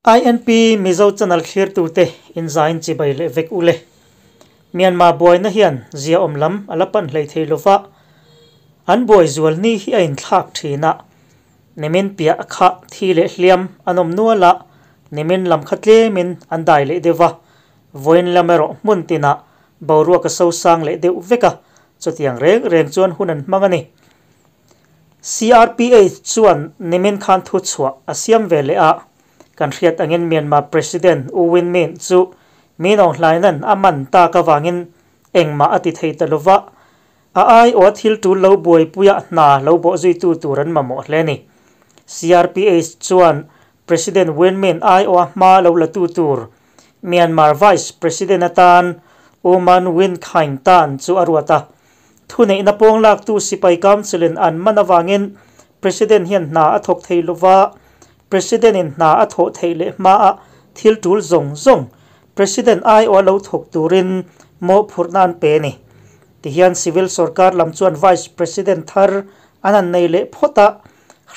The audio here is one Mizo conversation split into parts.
INP Mizo channel thlirtute inzain chibai leh vek ule. Myanmar buaina hian zia awm lam a la pan hlei thei lova, an buai zual ni hi a inthlak thin a. Nimin piah kha thi leh hliam an awm nual a, nimin lam kha tlemin an dai leh deuh va, vawiin lam erawh hmun tinah boruak a sosang leh deuh vek a, chutiang reng reng chuan hun an hmang a ni. CRPH chuan nimin khan thuchhuah a siam ve leh a, kan hriat angin Myanmar President U Win Myint chu Min Aung Hlaina'n a man tak avangin engmah a ti thei ta lova, a aiawha thil tul lo buaipuia hna lo bawhzuitu tur an mamawh hle a ni. CRPH chuan President Win Myint aiawha hma lo latu tur Myanmar Vice President atan U Man Win Khaing Tan chu a ruat a. Thuneihna pawng laktu sipai council-in an man avangin President hian hna a thawk thei lova, President-in hna a thawh theih leh hmaah thil tul zawng zawng President aiawha lo thawk turin mawhphurhna an pe a ni. Tihian civil sorkar lam chuan Vice President thar an han nei leh phawt a,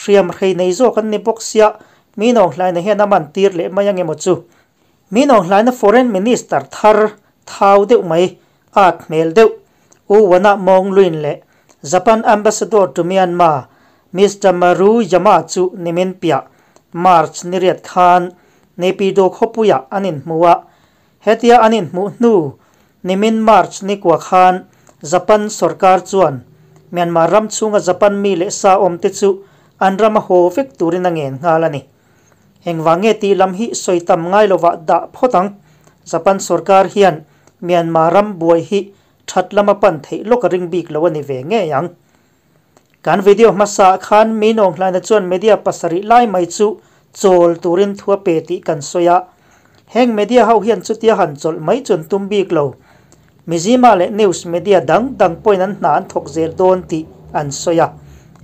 hriam hrei nei zawk an ni bawk sia, mi nawnghlaina hian a man tir leh mai ang emaw chu. Mi nawnghlaina Foreign Minister thar thau deuh mai, at hmel deuh, U Wana Mawng Lwin leh Japan Ambassador to Myanmar Mister Maru Yama chu nimin piah March ni riat khan Naypyidaw khawpuiah an inhmu a. Hetia an inhmuh hnu nimin March ni kua khan Japan sorkar chuan Myanmar ram chhunga Japan mi leh sa awmte chu an ram a haw vek turin a ngen nghal a ni. Engvang nge tih lam hi sawi tam ngai lovah dah phawt ang. Japan sorkar hian Myanmar ram buai hi that lama pan theih lawk a ring bik lo a ni ve ngei ang. Kan video hmasa ah khan mi nawnghlaina chuan media pasarih lai mai chu chawl turin thu a pe tih kan sawi a. Heng media ho hian chutia han chawlh mai chu an tum bik lo. Mizima leh news media dang dang pawhin an hna an thawk zel dawn tih an sawi a.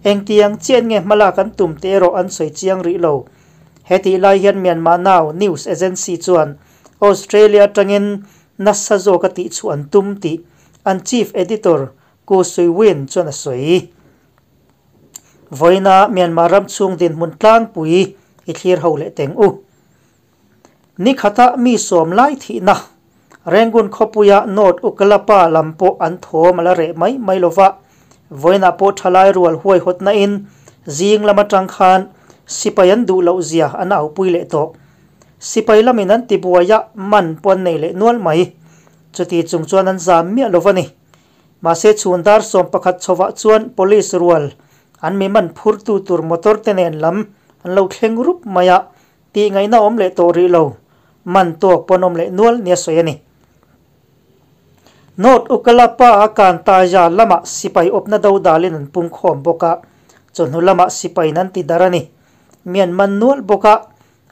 Engtiang chian nge hmalak an tum teh erawh an sawi chiang rih lo. Hetih lai hian Myanmar Now news agency chuan Australia atangin nasa zawk a tihchhuah an tum tih an chief editor Ku Sui Win chuan a sawi. Vawiina Myanmar ram chhung dinhmun tlangpui i thlir ho leh teng u. Ni khata mi sawm lai thihna Rangoon khawpuia North Ukalapa lam pawh an thawm a la reh mai mai lo va, vawiinah pawh thalai rual huaihawtna in zing lam atang khan sipai an duh loh zia an aupui leh tawh. Sipai lamin an tibuai a, man pawh an nei leh nual mai. Chuti chung chuan an zam miah lo va ni. Mahse chhun dar 11 chhovah chuan police rual an mi man phurtu tur motor te nen lam an lo thleng rup mai a, tih ngaihna awm leh tawh rih lo. Man tawk pawn awm leh nual nia sawi a ni. North Ukalapa a Kantaja lamah sipai awpna do dalin an pung khawm bawk a, chawhnu lamah sipaiin an ti darh a ni. Mi an man nual bawk a,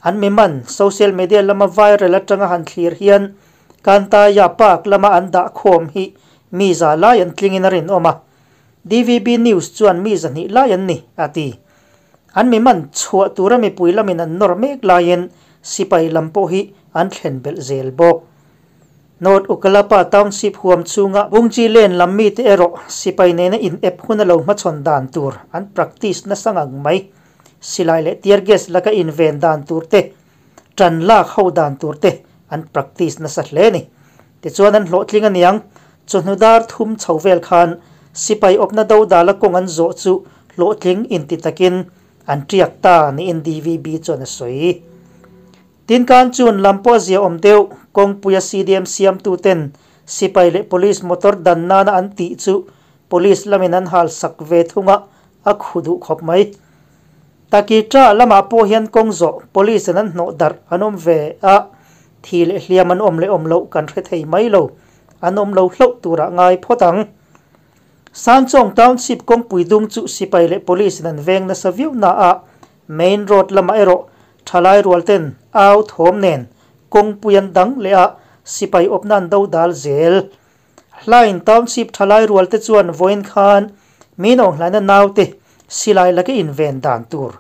An mi man social media lama viral atanga han thlir hian Kantaya Park lama an dah khawm hi mi za lai an tlingin a rinawm a. DVB News chuan mi zahnih lai an ni, a ti. An mi man chhuah tura mipui lamin an nawr mek laiin sipai lam pawh hi an thlen belh zel bawk. North Ukalapa Township huam chhunga Bungji Lane lam mite erawh sipai nena in ep hun a lo hmachhawn dan tur an practice nasa ngang mai. Silai leh tear gas laka inven dan tur te, tan lak ho dan tur te an practice nasa hle a ni. Tichuan an hlawhtling aniang, chawhnu dar thum chho vel khan sipai awpna do dala kawng an zawh chu hlawhtling inti takin an tiak ta niin DVB chuan a sawi. Tin kan chun lam pawh a zia awm deuh, kawngpuia CDM siamtuten sipai leh police motor dan nana an tih chu police lamin an hal sak ve thung a, a khu duh khawp mai. Taki ta lamah pawh hian kawng zawh police in an hnawh darh an awm ve a, thi leh hliam an awm leh awm loh kan hre thei mai lo, an awm lo hlauh turah ngai phawt ang. Sanchawng Township kawngpui dung chu sipai leh police in an veng nasa viau na a, main road lamah erawh thalai rual ten au thawm nen kawngpui an dang leh a, sipai awpna an do dal zel. Hlain Township thalai rual te chuan vawiin khan min awnghlaina naute silai laka inven dan tur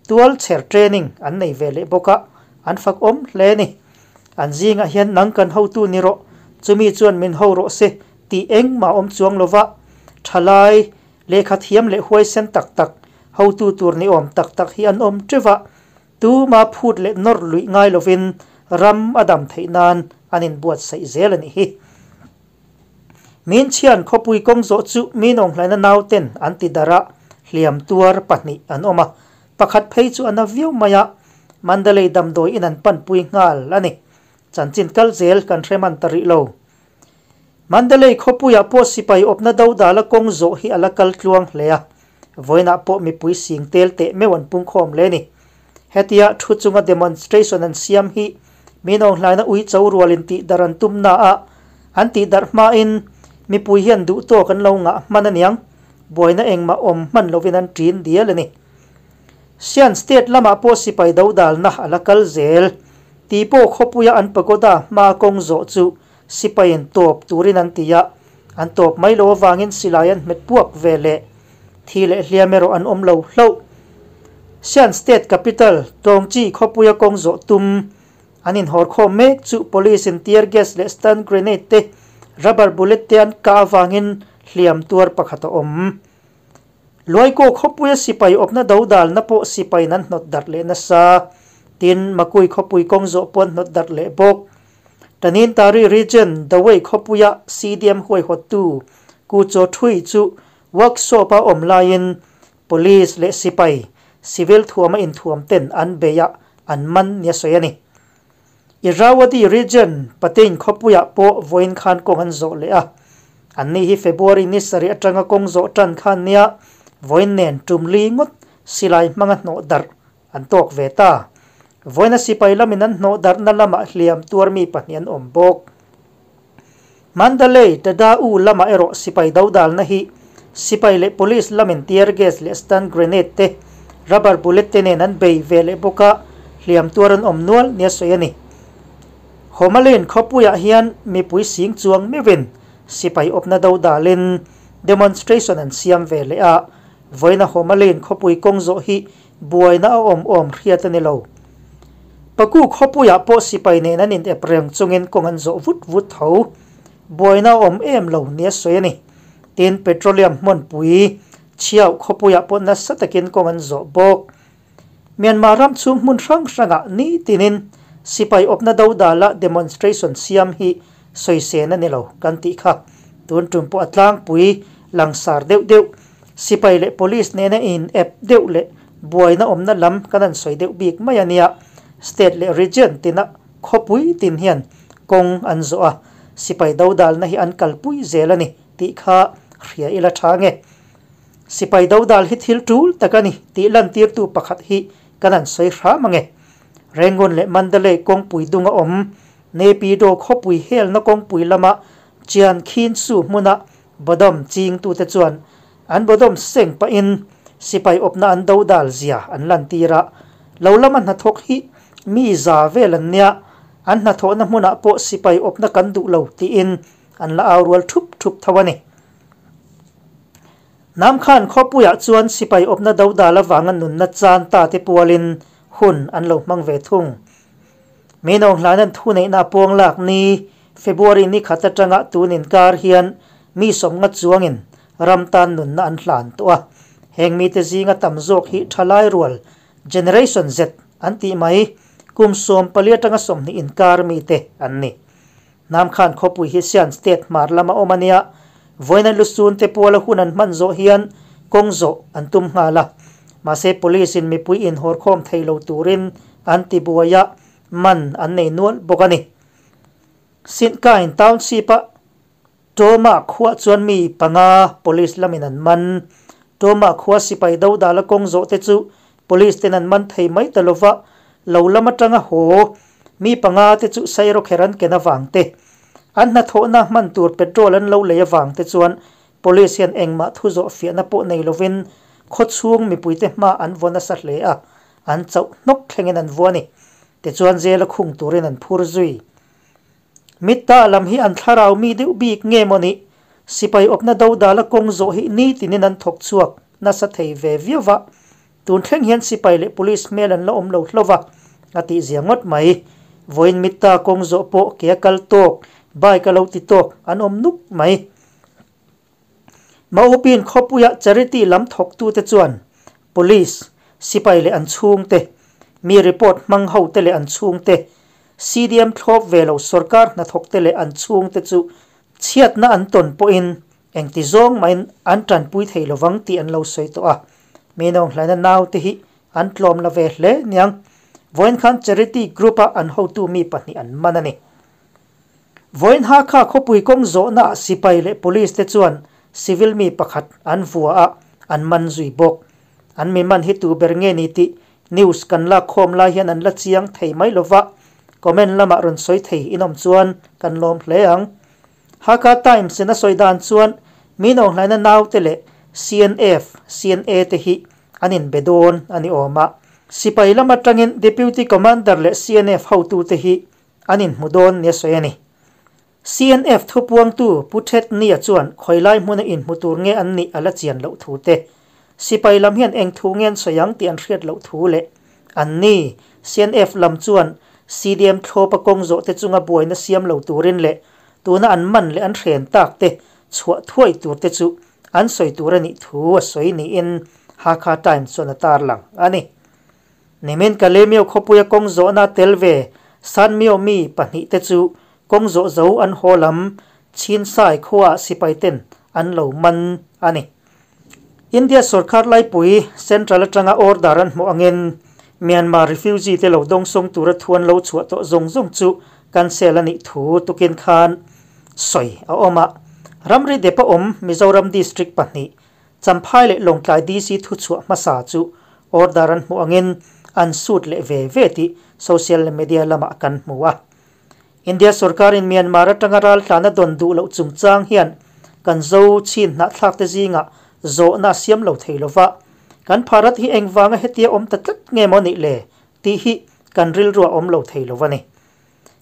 tual chher training an nei ve leh bawk a, an fak awm hle a ni. An zingah hian nang kan hotu ni rawh, chumi chuan min ho rawh se tih engmah awm chuang lova thalai lehkha thiam leh huaisen tak tak hotu tur ni awm tak tak hi an awm teuh a. Tuma phut leh nawr luih ngai lovin ram a dam theih nan an inbuatsaih zel a nih hi. Min chhian khawpui kawng zawh chu mi nawnghlaina nauten an ti darh a, hliam tuar pahnih an awm a, pakhat phei chu a na viau mai a, Mandalay damdawi in an panpui nghal a ni. Chanchin kal zel kan hre man ta rih lo. Mandalay khawpuiah pawh sipai awpna dodala kawng zawh hi a la kal tluang hle a, vawiinah pawh mipui sing tel teh meuh an pungkhawm hle a ni. Hetia thu chunga demonstration an siam hi mi nawnghlaina uicho rualin tihdarh an tum na a, an tihdarh hmain mipui hian duhtawk an lo ngah hman aniang, buaina engmah awm hman lovin an ṭin dial a ni. Shan State lamah pawh sipai dodalna a la kal zel. Tih pawh khawpuia an pagoda hma kawng zawh chu Sipaiin tawp turin an ti a, an tawp mai lo avangin silai an hmet puak ve leh. Thi leh hliam erawh an awm lo hlauh. Shan State Capital, Tawngchi khawpuia kawng zawh tum an inhawr khawm mek chu Police in tear gas leh stun grenade te, rubber bullet te an kah avangin hliam tuar pakhat a awm. Luaikaw khawpuia sipai awpna dodalna pawh sipaiin an hnawt darh leh nasa. Tin, Makui khawpui kawng zawh pawh an hnawt darh leh bawk. Tanintari Region, Dawei khawpuia CDM huaihawttu Ku Chaw Thui chu workshop-a awm laiin Police leh sipai, civil thuama inthuam ten an bei a, an man nia sawi a ni. Irrawaddy Region, Patein khawpuiah pawh vawiin khan kawng an zawh leh a. Anni hi February ni sarih atanga kawng zawh tan khan nia vawiin nen tum li ngawt silai hmanga hnawh darh an tawk ve ta. Vawiina sipai lamin an hnawh darhna lamah hliam tuar mi pahnih an awm bawk. Mandalay, Tada U lamah erawh sipai dodalna hi sipai leh police lamin tear gas leh stun grenade te, rubber bullet te nen an bei ve leh bawk a, hliam tuar an awm nual nia sawi a ni. Homalin khawpuiah hian mipui sing chuang meuhin sipai awpna dodalin demonstration an siam ve leh a, vawiina Homalin khawpui kawng zawh hi Buaina a awm awm hriat a ni lo. Paku khawpuiah pawh sipai nen an inep reng chungin kawng an zawh vut vut tho. Buaina a awm em lo nia sawi a ni. Tin, petroleum hmunpui Chhiau khawpuiah pawh nasa takin kawng an zawh bawk. Myanmar ram chhung hmun hrang hrangah nitinin sipai awpna dodala demonstration siam hi sawisên a ni lo kan tih kha. Tun tum pawh a tlangpui langsar deuh deuh. Sipai leh Police nena in ep deuh leh buaina awmna lam kan han sawi deuh bik mai a nia. State leh Region tina khawpui tin hian kawng an zawh a, sipai dodalna hi an kalpui zel a ni tih kha hria ila tha nge. Sipai dodal hi thil tul tak a ni tih lantirtu pakhat hi kan han sawi hram ange. Rangoon leh Mandalay kawngpui dunga awm Naypyidaw khawpui helna kawngpui lama Chian Khin Su hmuna Bodom chingtute chuan an bodom seng pahin sipai awpna an do dal zia an lantir a, lo lama hnathawk hi mi za vel an nia, an hnathawhna hmunah pawh sipai awpna kan duh lo tiin an la au rual thup thup tho a ni. Hnam khan khawpuiah chuan sipai awpna do dal avanga nunna chan ta te pualin hun an lo hmang ve thung. Mi nawnghlain an thuneihna a puang lak ni February ni khat atanga tun inkar hian mi sawmnga chuangin ram tan nunna an hlan tawh a. Heng mite zinga tam zawk hi thalai rual, Generation Z, an tih mai, kum 14 atanga 20 inkar mite an ni. Hnam khan khawpui hi Sian State hmar lama awm a nia, vawiina lusun te puala hun an hman zawh hian kawng zawh an tum nghal a. Mahse Police in mipui inhawrkhawm thei lo turin an ti buai a, man an nei nual bawk a ni. Sintkain Township-a Tawma khuah chuan mi panga Police lamin an man. Tawma khua sipai dodala kawng zawh te chu Police ten an man thei mai ta lova, lo lam atanga haw mi panga te chu sairawkher an ken avang te, an hnathawhna hman tur petrol an lo lei avang te chuan Police hian engmah thu zawh fiahna pawh nei lovin khawchhung mipuite hma an vaw nasa hle a, an chauh hnawk thlengin an vua a ni. Tichuan zela khung turin an phur zui. Mitta lam hi an thlarau mi deuh bik nge maw nih? Sipai awpna dodala kawng zawh hi nitinin an thawk chhuak nasa thei ve viau va. Tun thleng hian sipai leh police hmel an la awm lo hlo va, a tih zia ngawt mai. Vawiin Mitta kawng zawh pawh ke a kal tawk, bike a lo ti tawk an awm nuk mai. Maupin khawpuia charity lam thawktute chuan Police, sipai leh an chhungte, Mi report hmang ho te leh an chhungte, CDM thlawp ve lo sorkar hnathawk te leh an chhungte chu chhiatna an tawn pawhin engti zawng mahin an tanpui thei lovang tih an lo sawi tawh a. Min Aung Hlaina naute hi an tlawm la ve hle niang. Vawiin khan Charity Group a an hotu mi pahnih an man a ni. Vawiin Hakha khawpui kawng zawhnaah sipai leh police te chuan civil mi pakhat an vua a, an man zui bawk. An mi man hi tu ber nge ni tih news kan lak khawm lai hian an la chiang thei mai lova, comment lamah rawn sawi thei inawm chuan kan lawm hle ang. Hakha Times in a sawi dan chuan Min Aung Hlaina naute leh CNF, CNA te hi an inbe dawn a ni awm a. Sipai lam atangin Deputy Commander leh CNF hotute hi an inhmu dawn nia sawi a ni. CNF thupuangtu Pu Thet Nia chuan khawilai hmuna inhmu tur nge an nih a la chian loh thu te, sipai lam hian eng thu nge an sawi ang tih an hriat loh thu leh an ni. CNF lam chuan CDM thlawpa kawng zawh te chunga buaina siam lo turin leh tuna an man leh an hren tak te chhuah thuai tur te chu an sawi tur a nih thu a sawi niin Hakha Times chuan a tarlang a ni. Nimin Kalemyo khawpuia kawng zawhna tel ve Sanmyo mi pahnihte chu kawng zawh zo an haw lam Chinsai khuaah sipaiten an lo man a ni. India sorkar laipui Central atanga order an hmuh angin Myanmar refugee te lo dawngsawng tura thu an lo chhuah tawh zawng zawng chu cancel a nih thu tukin khan sawi a awm a. Ramri dep a awm Mizoram district pahnih Champhai leh Lawngtlai DC thuchhuah hmasa chu order an hmuh angin an sut leh ve ve tih social media lamah kan hmu a. India sorkarin Myanmar atanga raltlana dawn duh loh chungchang hian kan zo chin hnahthlakte zingah zawhna a siam lo thei lova, kan Bharat hi engvanga hetia awm ta tlat nge maw nih le tih hi kan rilruah awm lo thei lo a ni.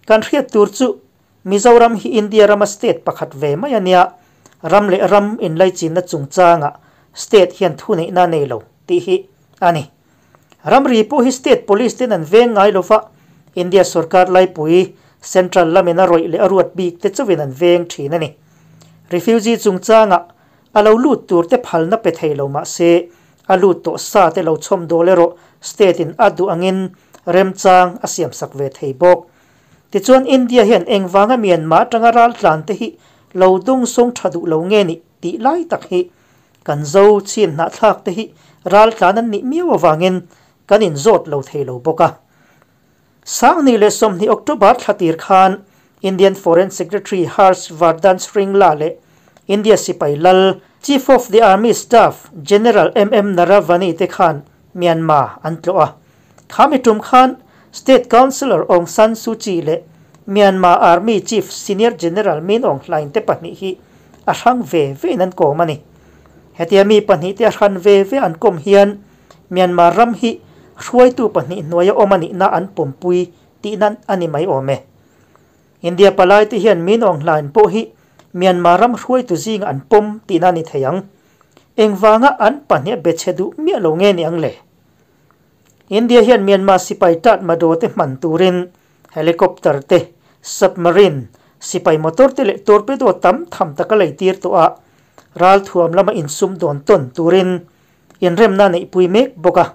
Kan hriat tur chu Mizoram hi India rama state pakhat ve mai a nia, ram leh ram inlaichinna chungchangah state hian thuneihna a nei lo tih hi a ni. Ramri pawh hi state police ten an veng ngai lova, India sorkar laipui, central lamin a rawih leh a ruat bik te chauhin an veng thin a ni. Refugee chungchangah a lo lut tur te phalna pe thei lo mah se, a lut tawh sa te lo chhawm dawl erawh state in a duh angin remchang a siamsak ve thei bawk. Tichuan India hian engvanga Myanmar atanga raltlan te hi lo dawngsawng tha duh lo nge nih tih lai tak hi kan zo chin hnahthlak te hi raltlan an nih miau avangin kan inzawt lo thei lo bawk a. Sangni leh 20 October thla tir khan Indian Foreign Secretary Harsh Vardhan Shringla leh India sipai lal Chief of the Army Staff General MM Naravane te khan Myanmar an tlawh a. Khami tum khan State Counsellor Aung San Suu Kyi leh Myanmar Army Chief Senior General Min Aung Hlaing te pahnih hi a hrang ve ve in an kawm a ni. Hetia mi pahnih te a hran ve ve an kawm hian Myanmar ram hi hruaitu pahnih hnuaia awm a nihna an pawmpui tihna a ni mai awm e. India palai te hian Min Aung Hlaing pawh hi Myanmar ram hruaitu zinga an pawm tihna a ni thei ang. Engvanga an pahnih a be chhe duh miah lo nge ni ang le? India hian Myanmar sipai tat madaw te hman turin helicopter te, submarine, sipai motor te leh torpedo tam tham taka lei tir tawh a, ralthuam lama insum dawn tawn turin inremna neihpui mek bawk a.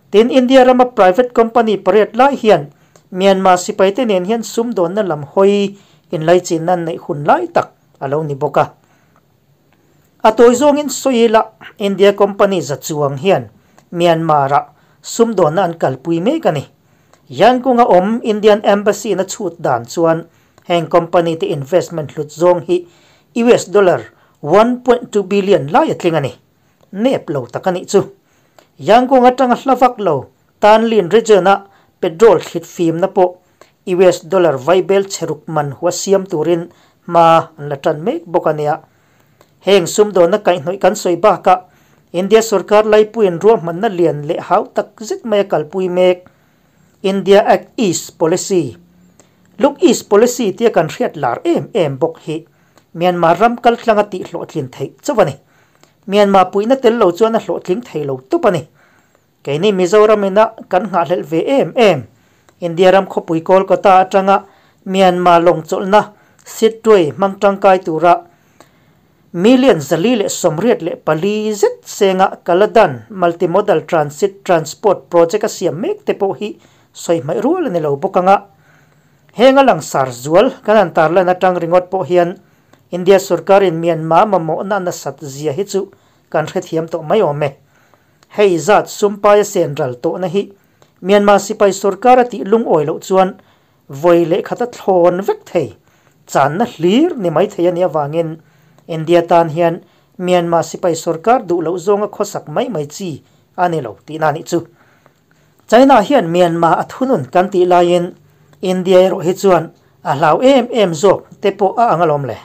Tin, India rama private company pariat lai hian Myanmar sipai te nen hian sumdawnna lam hawi inlaichinna an neih hun lai tak a lo ni bawk a. A tawi zawngin sawi ila, India company za chuang hian Myanmar-ah sumdawnna an kalpui mek a ni. Yangon-a awm Indian Embassy-in a chhut dan chuan heng company te investment hlut zawng hi US dollar 1.2 billion lai a tling a ni. Nep lo tak a nih chu. Yangon atanga hla vak lo Tanlin region-a petrol thlit fimna pawh US dollar vaibel chheruk man hua siam turin hma an la tan mek bawk a nia. Heng sumdawnna kaihhnawih kan sawi bakah India sorkar laipuiin ruahmanna lian leh hau tak zet mai a kalpui mek. India Act East Policy, Look East Policy tia kan hriat lar em em bawk hi Myanmar ram kaltlanga tihhlawhtlin theih chauh a ni. Myanmar puihna tel lo chuan a hlawhtling thei lo tawp a ni. Keini Mizoram ina kan nghahhlelh ve em em. India ram khawpui Kolkata atanga Myanmar lawng chawlhna Sittwe hmang tangkai tura Million 484 zet senga Kaladan Multimodal Transit Transport Project a siam mek te pawh hi sawi hmaih rual a ni lo bawk ang a. Heng a langsar zual kan han tarlan atang ringawt pawh hian India sorkarin Myanmar mamawhna nasat zia hi chu kan hrethiam tawh mai awm e. Hei zat sumpaia sen ral tawhna hi Myanmar sipai sorkar a tih lungawi loh chuan vawi leh khat a thlawn vek thei. Channa hlir ni mai thei a nih avangin India tan hian Myanmar sipai sorkar duh loh zawnga khawsak mai mai chi a ni lo tihna a nih chu. China hian Myanmar a thunun kan tih laiin India erawh hi chuan a hlau em em zawk te pawh a ang alawm le.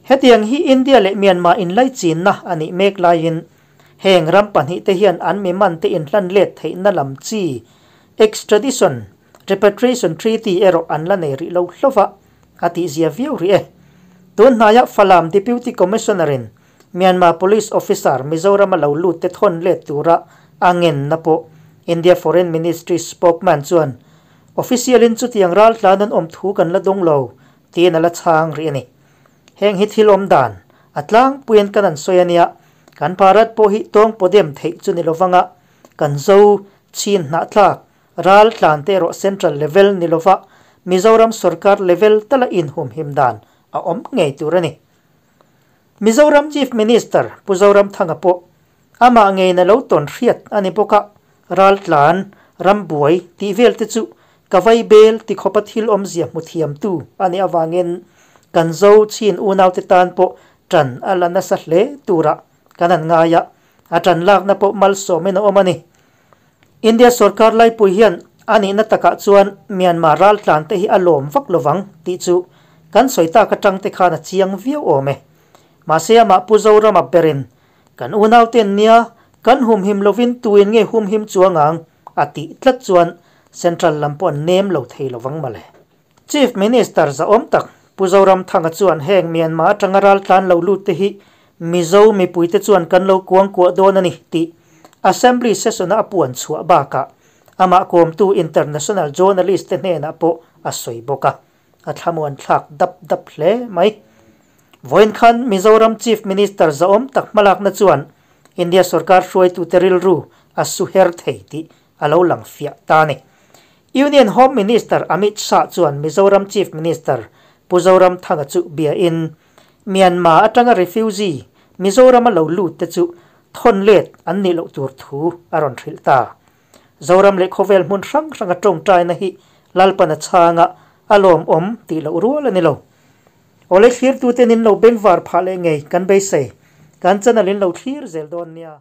Hetiang hi India leh Myanmar inlaichinna a nih mek laiin heng ram pahnihte hian an mi mante inhlan let theihna lam chi extradition Repatriation Treaty erawh an la nei rih lo hlauh a, a tihzia viau rih e. Tun hnaia Falam Deputy Commissioner-in Myanmar Police Officer Mizorama lo lut te thawn let tura a ngenna pawh India Foreign Ministry spokesman chuan Official-in chutiang ral tlan an awm thu kan la dawng lo tiin a la chhang rih a ni. Heng hi thil awm dan a tlangpuiin kan an sawi a nia, kan Bharat pawh hi tawng pawdem theih chu ni lovanga kan zo chin hnahtlak Ral tlan te erawh Central level ni lova Mizoram sorkar level tala inhumhim dan a awm ngei tur a ni. Mizoram Chief Minister Pu Zoramthanga pawh amah ngeiin a lo tawn hriat a ni bawk a, ral tlan, ram buai tih vel te chu ka vai bel ti khawpa thil awmzia hmu thiamtu a nih avangin kan zo chin unaute tan pawh ṭan a la nasa hle turah kan han ngai a, a ṭan lakna pawh malsawmin a awm a ni. India sorkar laipui hian a nihna takah chuan Myanmar raltlan te hi a lawm vak lovang tih chu kan sawi tak atang te khan a chiang viau awm e. Mahse amah Pu Zorama berin kan unauten nia kan humhim lovin tuin nge humhim chuang ang a tih tlat chuan Central lam pawh an nem lo thei lovang mawle. Chief Minister zahawm tak Pu Zoramthanga chuan heng Myanmar atanga raltlan lo lut te hi Mizo mipuite chuan kan lo kuangkuah dawn a ni tih Assembly session-a a puan chhuah bakah amah kawmtu international journalist te hnenah pawh a sawi bawk a, a thlamuan thlak dap dap hle mai. Vawiin khan Mizoram Chief Minister zahawm tak hmalakna chuan India sorkar hruaitute rilru a su her thei tih a lo lang fiah ta a ni. Union Home Minister Amit Shah chuan Mizoram Chief Minister Pu Zoramthanga chu biain Myanmar atanga refugee Mizorama lo lut te chu thawn let an nih loh tur thu a rawn hrilh ta. Zoram leh khawvel hmun hrang hranga tawngtaina hi Lalpana chhanga a lawmawm tih loh rual a ni lo. Awle thlirtute nin lo bengvar phah leh ngei kan beisei. Kan channel in lo thlir zel dawn nia.